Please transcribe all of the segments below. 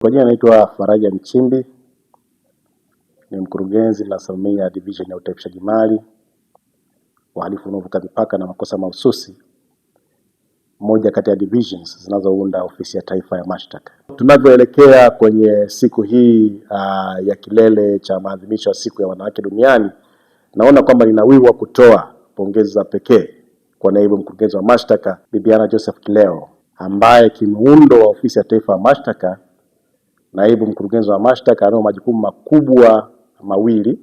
Kwa jina naitwa Faraja Nchimbi, ni mkurugenzi nasimamia division ya utaifishaji mali, uhalifu unaovuka mipaka na makosa mahususi, moja kati ya divisions zinazounda Ofisi ya Taifa ya Mashtaka. Tunavyoelekea kwenye siku hii ya kilele cha maadhimisho ya Siku ya Wanawake Duniani, naona kwamba ninawiwa kutoa pongezi za pekee kwa naibu mkurugenzi wa mashtaka Bibiana Joseph Kileo ambaye kimuundo wa Ofisi ya Taifa ya Mashtaka, naibu mkurugenzi wa mashtaka anayo majukumu makubwa mawili.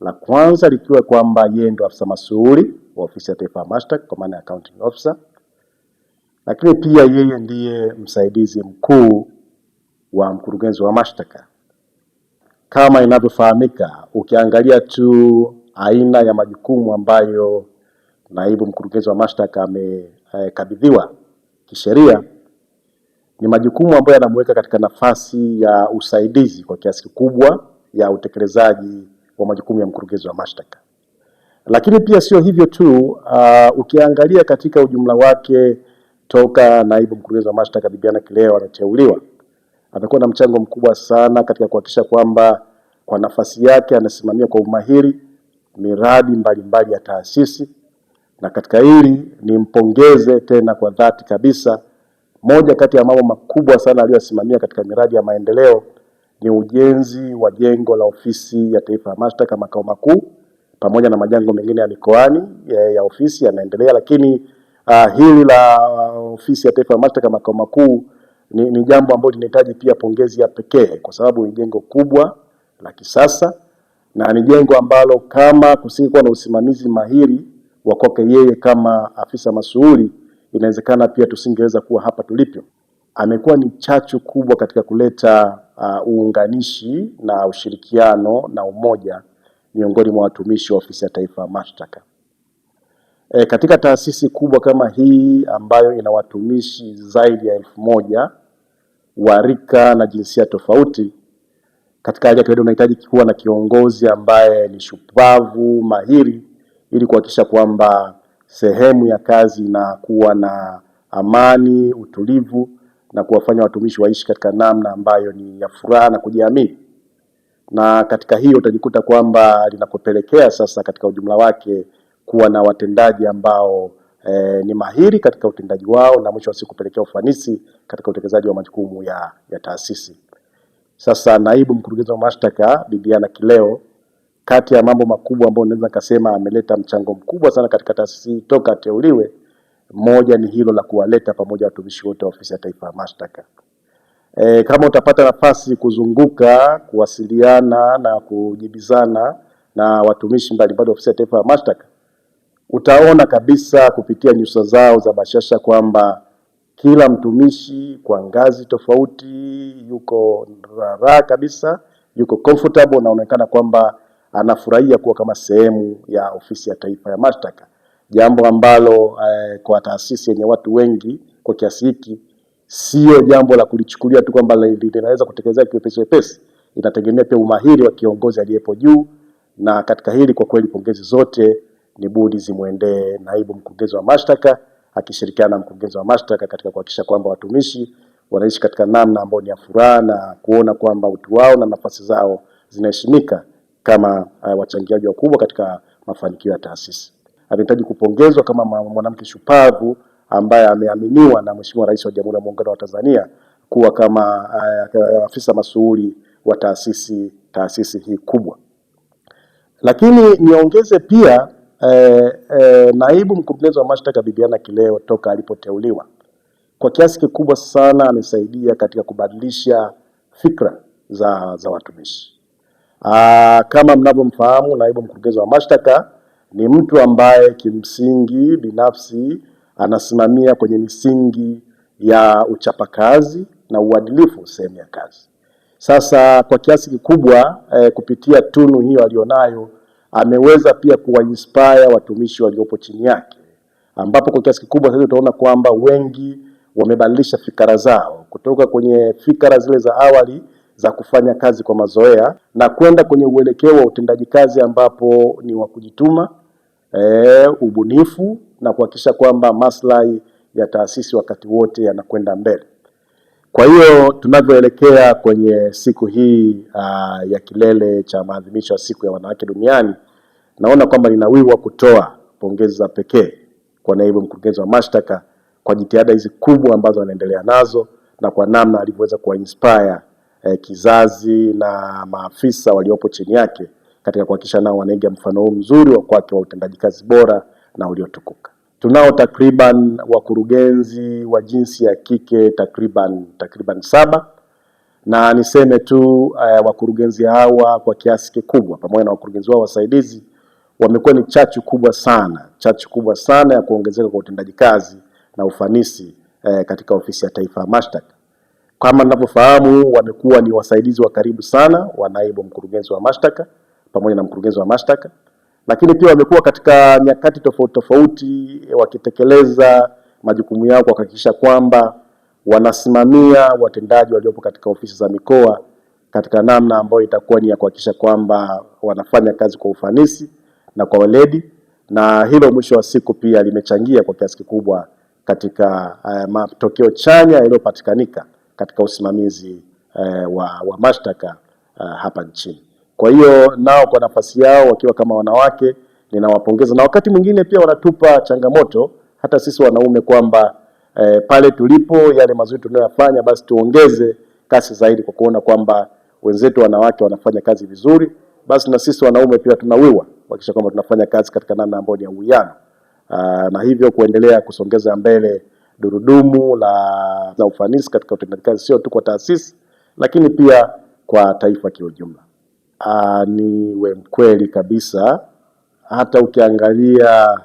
La kwanza likiwa kwamba yeye ndo afisa masuhuri wa Ofisi ya Taifa ya Mashtaka kwa maana ya accounting officer, lakini pia yeye ndiye msaidizi mkuu wa mkurugenzi wa mashtaka. Kama inavyofahamika, ukiangalia tu aina ya majukumu ambayo naibu mkurugenzi wa mashtaka amekabidhiwa kisheria, ni majukumu ambayo yanamuweka katika nafasi ya usaidizi kwa kiasi kikubwa ya utekelezaji wa majukumu ya mkurugenzi wa mashtaka. Lakini pia sio hivyo tu, ukiangalia katika ujumla wake toka naibu mkurugenzi wa mashtaka Bibiana Kileo anateuliwa, amekuwa na mchango mkubwa sana katika kuhakikisha kwamba kwa nafasi yake anasimamia kwa umahiri miradi mbalimbali ya taasisi, na katika hili nimpongeze tena kwa dhati kabisa. Moja kati ya mambo makubwa sana aliyosimamia katika miradi ya maendeleo ni ujenzi wa jengo la Ofisi ya Taifa ya Mashtaka makao makuu, pamoja na majengo mengine ya mikoani ya ofisi yanaendelea, lakini hili la Ofisi ya Taifa ya Mashtaka makao makuu ni jambo ambalo linahitaji pia pongezi ya pekee kwa sababu ni jengo kubwa la kisasa na ni jengo ambalo kama kusingekuwa na usimamizi mahiri wa kwake yeye kama afisa masuhuri, inawezekana pia tusingeweza kuwa hapa tulipo. Amekuwa ni chachu kubwa katika kuleta uunganishi na ushirikiano na umoja miongoni mwa watumishi wa Ofisi ya Taifa ya Mashtaka. Katika taasisi kubwa kama hii ambayo ina watumishi zaidi ya 1000 wa rika na jinsia tofauti, katika hali ya kawaida unahitaji kuwa na kiongozi ambaye ni shupavu, mahiri, ili kuhakikisha kwamba sehemu ya kazi inakuwa na amani, utulivu na kuwafanya watumishi waishi katika namna ambayo ni ya furaha na kujiamini. Na katika hiyo utajikuta kwamba linakopelekea sasa katika ujumla wake kuwa na watendaji ambao ni mahiri katika utendaji wao na mwisho wa siku kupelekea ufanisi katika utekelezaji wa majukumu ya taasisi. Sasa naibu mkurugenzi wa mashtaka Bibiana Kileo, kati ya mambo makubwa ambayo naweza nikasema ameleta mchango mkubwa sana katika taasisi toka ateuliwe, moja ni hilo la kuwaleta pamoja watumishi wote wa Ofisi ya Taifa ya Mashtaka. Kama utapata nafasi kuzunguka, kuwasiliana na kujibizana na watumishi mbalimbali wa Ofisi ya Taifa ya Mashtaka, utaona kabisa kupitia nyuso zao za bashasha kwamba kila mtumishi kwa ngazi tofauti yuko raha kabisa, yuko comfortable, naonekana kwamba anafurahia kuwa kama sehemu ya Ofisi ya Taifa ya Mashtaka, jambo ambalo kwa taasisi yenye watu wengi kwa kiasi hiki sio jambo la kulichukulia tu kwamba linaweza kutekelezeka kiwepesi wepesi. Inategemea pia umahiri wa kiongozi aliyepo juu, na katika hili kwa kweli pongezi zote ni budi zimwendee naibu mkurugenzi wa mashtaka akishirikiana na mkurugenzi wa mashtaka katika kuhakikisha kwamba watumishi wanaishi katika namna ambayo ni ya furaha na kuona kwamba utu wao na nafasi zao zinaheshimika kama wachangiaji wakubwa katika mafanikio ya taasisi. Anahitaji kupongezwa kama mwanamke shupavu ambaye ameaminiwa na Mheshimiwa Rais wa Jamhuri ya Muungano wa Tanzania kuwa kama afisa masuhuri wa taasisi hii kubwa. Lakini niongeze pia naibu mkurugenzi wa mashtaka Bibiana Kileo toka alipoteuliwa kwa kiasi kikubwa sana amesaidia katika kubadilisha fikra za watumishi. Kama mnavyomfahamu, naibu mkurugenzi wa mashtaka ni mtu ambaye kimsingi binafsi anasimamia kwenye misingi ya uchapakazi na uadilifu sehemu ya kazi. Sasa kwa kiasi kikubwa kupitia tunu hiyo alionayo ameweza pia kuwainspire watumishi waliopo chini yake, ambapo kwa kiasi kikubwa sasa utaona kwamba wengi wamebadilisha fikra zao kutoka kwenye fikra zile za awali za kufanya kazi kwa mazoea na kwenda kwenye uelekeo wa utendaji kazi ambapo ni wa kujituma, ubunifu na kuhakikisha kwamba maslahi ya taasisi wakati wote yanakwenda mbele. Kwa hiyo tunavyoelekea kwenye siku hii ya kilele cha maadhimisho ya siku ya wanawake duniani, naona kwamba ninawiwa kutoa pongezi za pekee kwa naibu mkurugenzi wa mashtaka kwa jitihada hizi kubwa ambazo anaendelea nazo na kwa namna alivyoweza kuwa inspire kizazi na maafisa waliopo chini yake katika kuhakikisha nao wanaiga mfano huu mzuri wa kwake wa utendaji kazi bora na uliotukuka. Tunao takriban wakurugenzi wa jinsi ya kike takriban 7, na niseme tu wakurugenzi hawa kwa kiasi kikubwa pamoja na wakurugenzi wao wasaidizi wamekuwa ni chachu kubwa sana ya kuongezeka kwa utendaji kazi na ufanisi katika Ofisi ya Taifa ya Mashtaka. Kama ninavyofahamu, wamekuwa ni wasaidizi wa karibu sana wa naibu mkurugenzi wa mashtaka pamoja na mkurugenzi wa mashtaka, lakini pia wamekuwa katika nyakati tofauti tofauti wakitekeleza majukumu yao kwa kuhakikisha kwamba wanasimamia watendaji waliopo katika ofisi za mikoa katika namna ambayo itakuwa ni ya kuhakikisha kwamba wanafanya kazi kwa ufanisi na kwa weledi, na hilo mwisho wa siku pia limechangia kwa kiasi kikubwa katika matokeo chanya yaliyopatikanika katika usimamizi wa mashtaka hapa nchini. Kwa hiyo nao kwa nafasi yao wakiwa kama wanawake ninawapongeza, na wakati mwingine pia wanatupa changamoto hata sisi wanaume kwamba pale tulipo yale mazuri tunayoyafanya basi tuongeze kasi zaidi, kwa kuona kwamba wenzetu wanawake wanafanya kazi vizuri, basi na sisi wanaume pia tunawiwa kuhakikisha kwamba tunafanya kazi katika namna ambayo ni ya uwiano, na hivyo kuendelea kusongeza mbele durudumu la ufanisi katika utendaji kazi, sio tu kwa taasisi lakini pia kwa taifa kiujumla. Niwe mkweli kabisa, hata ukiangalia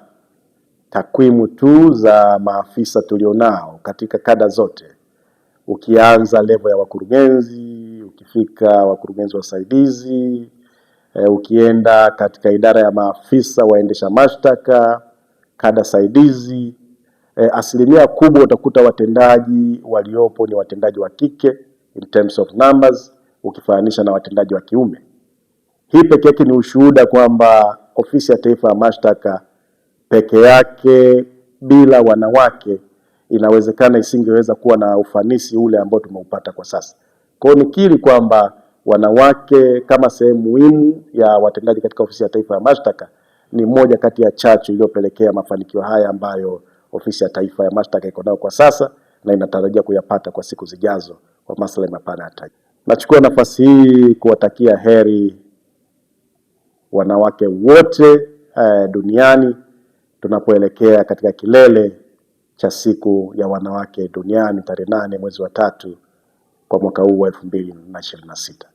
takwimu tu za maafisa tulionao katika kada zote, ukianza level ya wakurugenzi, ukifika wakurugenzi wasaidizi, ukienda katika idara ya maafisa waendesha mashtaka, kada saidizi, asilimia kubwa utakuta watendaji waliopo ni watendaji wa kike in terms of numbers ukifananisha na watendaji wa kiume. Hii peke yake ni ushuhuda kwamba Ofisi ya Taifa ya Mashtaka peke yake bila wanawake inawezekana isingeweza kuwa na ufanisi ule ambao tumeupata kwa sasa. Kwa hiyo nikiri kwamba wanawake kama sehemu muhimu ya watendaji katika Ofisi ya Taifa ya Mashtaka ni moja kati ya chachu iliyopelekea mafanikio haya ambayo Ofisi ya Taifa ya Mashtaka iko nayo kwa sasa na inatarajia kuyapata kwa siku zijazo kwa maslahi mapana ya taifa. Nachukua nafasi hii kuwatakia heri wanawake wote duniani tunapoelekea katika kilele cha siku ya wanawake duniani tarehe 8 mwezi wa 3 kwa mwaka huu wa 2026.